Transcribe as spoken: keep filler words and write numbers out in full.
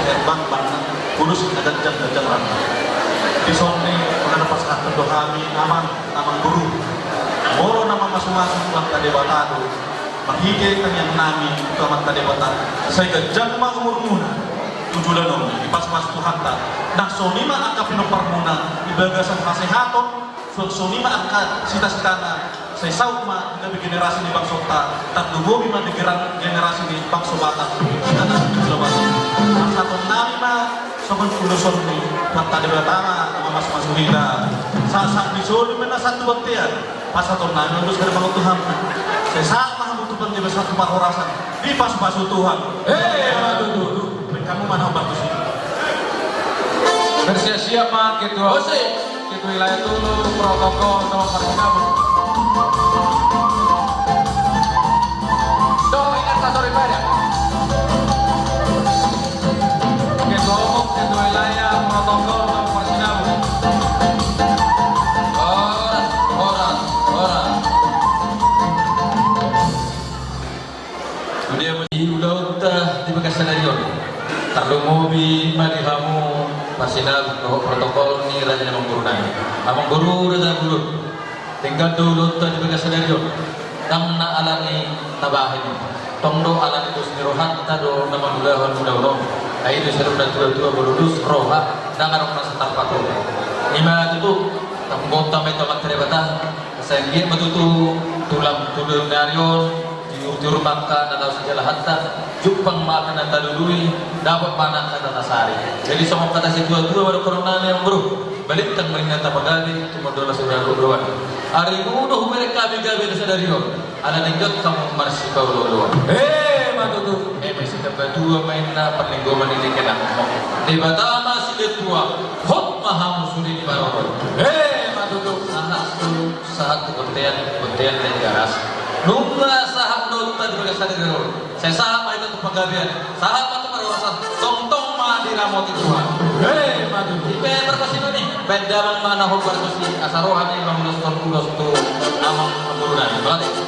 Bang, bang, kurus na ganjang, ganjang rambut. Dison ni, mangana pasahathon do hami, amang, amang boru. Molo na mamasumasu Tuhanta Debata do, marhite tangiang nami tu Amanta Debata, sai ganjang ma umurmuna tu joloan on, dipasumasu Tuhanta. Nang songon i ma angka pinomparmuna, di bagasan hasehaton, suang songon i ma angka sitasitana, sai saut ma gabe generasi ni bangsonta, tarlumobi ma di geran generasi ni bangso Batak. Hita na jolo Batak. Pasahaton nami ma songon ulos ni Tuhanta Debata ma mamasumasu hita. Sahat-sahat ni solu ma na sahat tu bontean. Pasahaton nami ma ulos ni pangunjunan. Sai sahat ma hamu tu panggabean, sahat tu parhorasan. Dipasupasu Tuhan. Emma tutu. Baen hamu ma na hombar tusi. Bersiap-siap ma ketua. Ose. Ketua wilayah Tulung, protokol, tolong parsinabung. Dong, ingat, sasori pada. Ketua umum, ketua wilayah, protokol, tolong parsinabung. Horas, horas, horas. Di ulaonta di bagasan sadari on, tarlumobi ma di hamu parsinabung dohot protokol ni raja ni amangboru nami. Amangboru, raja ni amangboru, denggan do ulaonta di bagasan sadari on. Ndang na alani na bahen i, tong do alani dos ni rohanta do na mangulahon ulaon on. Ai do sai didok na tua-tua, molo dos roha, ndang adong na so tarpatupa. I ma tutu, tapunguhon ma i tu Amanta Debata. Sai anggiat ma tutu tulang tu ulaon ni ari on, tiur-tiur ma angka na laho sijalahanta, jumpang ma angka na talului, dapot ma angka na tasari. Jadi songon hata situa-tua ma dohonon nami, amangboru, balintang ma ninna tapagabe, tumundalna sude roa-roa. Arimu do hubereng hami gabe di sadari on, ala denggan hamu marsipaolo-oloan. Emma tutu. Eme sitamba tua ma ninna, parlinggoman ni dengke nang. Debata ma silehon tua, hot ma hamu sude di parorot. Emma tutu. Sahat tu, sahat tu bontean, bontean Lenggaras. Nunga sahat do ulaonta di bagasan sadari on, sai sahat ma hita tu panggabean, sahat ma tu parhorasan, tongtong ma diramoti Tuhan. Emma tutu. Ipe parpasina ni, baen damang ma na hombar tusi, asa roha ni manguloshon ulos tu amangboru nami.